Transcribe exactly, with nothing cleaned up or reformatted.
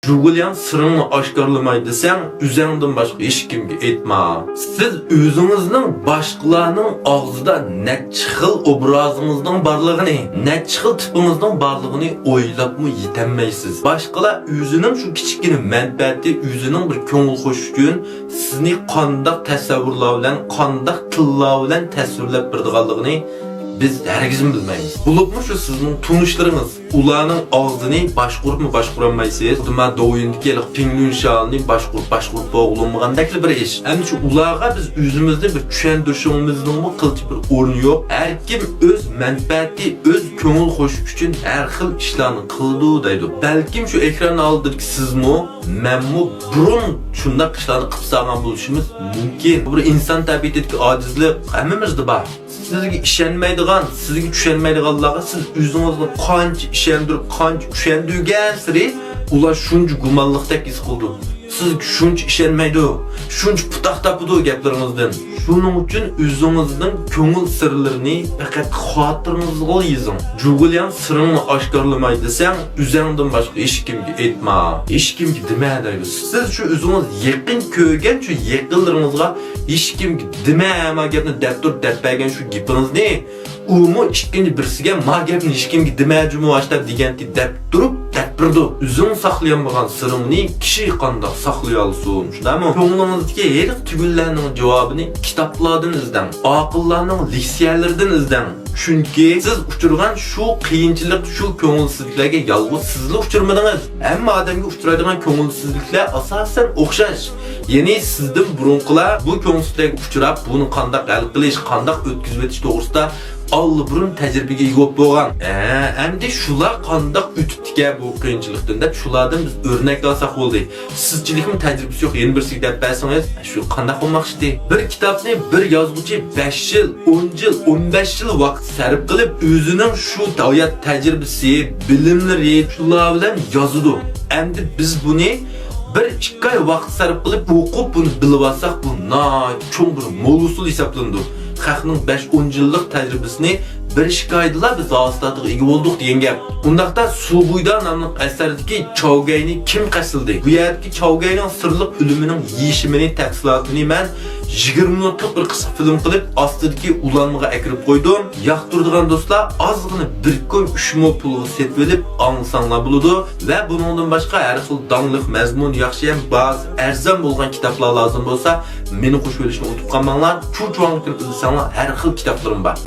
جۇگۇلياڭ سىرىڭنى ئاشكارىلىماي دېسەڭ، ئۆزەڭدىن باشقا ھېچكىمگە ئېيتما. سىز ئۆزىڭىزنىڭ باشقىلارنىڭ ئاغزىدا نەچچە خىل ئوبرازىڭىزنىڭ بارلىقىنى، نەچچە خىل تىپىڭىزنىڭ بارلىقىنى ئويلاپمۇ يېتەلمەيسىز. باشقىلار ئۆزىنىڭ شۇ كىچىككىنە مەنپەئەتى، ئۆزىنىڭ بىر كۆڭۈل خۇشى ئۈچۈن سىزنى قانداق تەسەۋۋۇرلار بىلەن، قانداق تىللار بىلەن تەسۋىرلەپ بېرىدىغانلىقىنى بىز ھەرگىزمۇ بىلمەيمىز. بولۇپمۇ شۇ سىزنىڭ تونۇشلىرىڭىز، ئۇلارنىڭ ئاغزىنى باشقۇرۇپمۇ باشقۇرالمايسىز. خۇددى مانا دوۋيىندىكى ھېلىقى پىڭلۈن شالىنى باشقۇرۇپ، باشقۇرۇپ بولغىلى بولمىغاندەكلا بىر ئىش. ئەمدى شۇ ئۇلارغا بىز ئۆزىمىزنى بىر چۈشەندۈرۈشىمىزنىڭمۇ قىلچە بىر ئورنى يوق. ھەركىم ئۆز مەنپەئەتى، ئۆز كۆڭۈل خۇشى ئۈچۈن ھەر خىل ئىشلارنى قىلىدۇ دەيدۇ. بەلكىم شۇ ئېكران ئالدىدىكى سىزمۇ، مەنمۇ بۇرۇن شۇنداق ئىشلارنى قىلىپ سالغان بولۇشىمىز مۇمكىن. بۇ بىر ئىنسان تەبىئىتىدىكى ئاجىزلىق ھەممىمىزدە بار. سىزگە ئىشەنمەيدىغان، سىزگە چۈشەنمەيدىغانلارغا سىز ئۆزىڭىزنى قانچە ئىشەندۈرۈپ، قانچە چۈشەندۈرگەنسېرى، ئۇلار شۇنچە گۇمانلىقتەك ھېس قىلىدۇ. سىزگە شۇنچە ئىشەنمەيدۇ، شۇنچە پۇتاق تاپىدۇ گەپلىرىڭىزدىن. شۇنىڭ ئۈچۈن ئۆزىڭىزنىڭ كۆڭۈل سىرلىرىنى پەقەت خاتىرىڭىزغىلا يېزىڭ. جۇگۇلياڭ سىرىڭنى ئاشكارىلىماي دېسەڭ، ئۆزەڭدىن باشقا ھېچكىمگە ئېيتما، ھېچكىمگە دېمە دەيدۇ. سىز شۇ ئۆزىڭىز يېقىن كۆرگەن شۇ يېقىنلىرىڭىزغا ھېچكىمگە دېمە، ما گەپنى دەپ تۇرۇپ دەپ بەرگەن شۇ گېپىڭىزنى ئۇمۇ ئىككىنچى بىرسىگە ما گەپنى ھېچكىمگە دېمە جۇمۇ ئاشتا دېگەنتى دەپ تۇرۇپ دەپ بېرىدۇ. ئۆزۈڭ ساقلىيالمىغان سىرىڭنى كىشى قانداق ساقلىيالىسۇن؟ شۇنداقمۇ؟ كۆڭلىڭىزدىكى ھېلىقى تۈگۈنلەرنىڭ جاۋابىنى كىتابلاردىن ئىزدەڭ، ئاقىللارنىڭ لېكسىيەلىرىدىن ئىزدەڭ. چۈنكى سىز ئۇچرىغان شۇ قىيىنچىلىق، شۇ كۆڭۈلسىزلىكلەرگە يالغۇز سىزلا ئۇچرىمىدىڭىز. ھەممە ئادەمگە ئۇچرايدىغان كۆڭۈلسىزلىكلەر ئاساسەن ئوخشاش. يەنى سىزدىن بۇرۇنقىلار بۇ كۆڭۈلسىزلىكلەرگە ئۇچراپ، بۇنى قانداق ھەل قىلىش، قانداق ئۆتكۈزۈۋېتىش توغرىسىدا ئاللىبۇرۇن تەجرىبىگە ئىگە بولۇپ بولغان. ھە، ئەمدى شۇلار قانداق ئۆتۈپتىكەن بۇ قىيىنچىلىقتىن دەپ شۇلاردىن بىز ئۆرنەك ئالساق بولدى. سىزچىلىكمۇ تەجرىبىسى يوق، يەنە بىرسىگە دەپ بەرسىڭىز، شۇ قانداق بولماقچىدى؟ بىر كىتابنى بىر يازغۇچى بەش يىل، ئون يىل، ئون بەش يىل ۋاقىت سەرپ قىلىپ، ئۆزىنىڭ شۇ ھايات تەجرىبىسى، بىلىملىرى، شۇلار بىلەن يازىدۇ. ئەمدى بىز بۇنى بىر ئىككى ئاي ۋاقىت سەرپ قىلىپ ئوقۇپ، بۇنى بىلىۋالساق، بۇ ناھايىتى چوڭ بىر مول ھوسۇل ھېسابلىنىدۇ. خەقنىڭ بەش ئون يىللىق تەجرىبىسىنى بىر ئىككى ئايدىلا بىز ھاسىلاتىغا ئىگە بولدۇق دېگەن گەپ. ئۇنداقتا سۇ بويىدا ناملىق ئەسەردىكى چاۋگەينى كىم قەستلىدى؟ بۇ يەردىكى چاۋگەينىڭ سىرلىق ئۆلۈمىنىڭ يېشىمىنى، تەپسىلاتىنى مەن يىگىرمە مىنۇتلۇق بىر قىسقا فىلىم قىلىپ، ئاستىدىكى ئۇلانمىغا ئەكىرىپ قويدۇم. ياقتۇرىدىغان دوستلار ئازغىنە بىر كوي ئۈچ مو پۇلغا سېتىۋېلىپ ئاڭلىساڭلار بولىدۇ. ۋە بۇنىڭدىن باشقا ھەر خىل داڭلىق، مەزمۇنى ياخشى ھەم باھاسى ئەرزان بولغان كىتابلار لازىم بولسا، مېنى قوشۇۋېلىشنى ئۇنتۇپ قالماڭلار. چۇچۇاڭغا كىرىپ ئىزدىسەڭلار ھەر خىل كىتابلىرىم بار.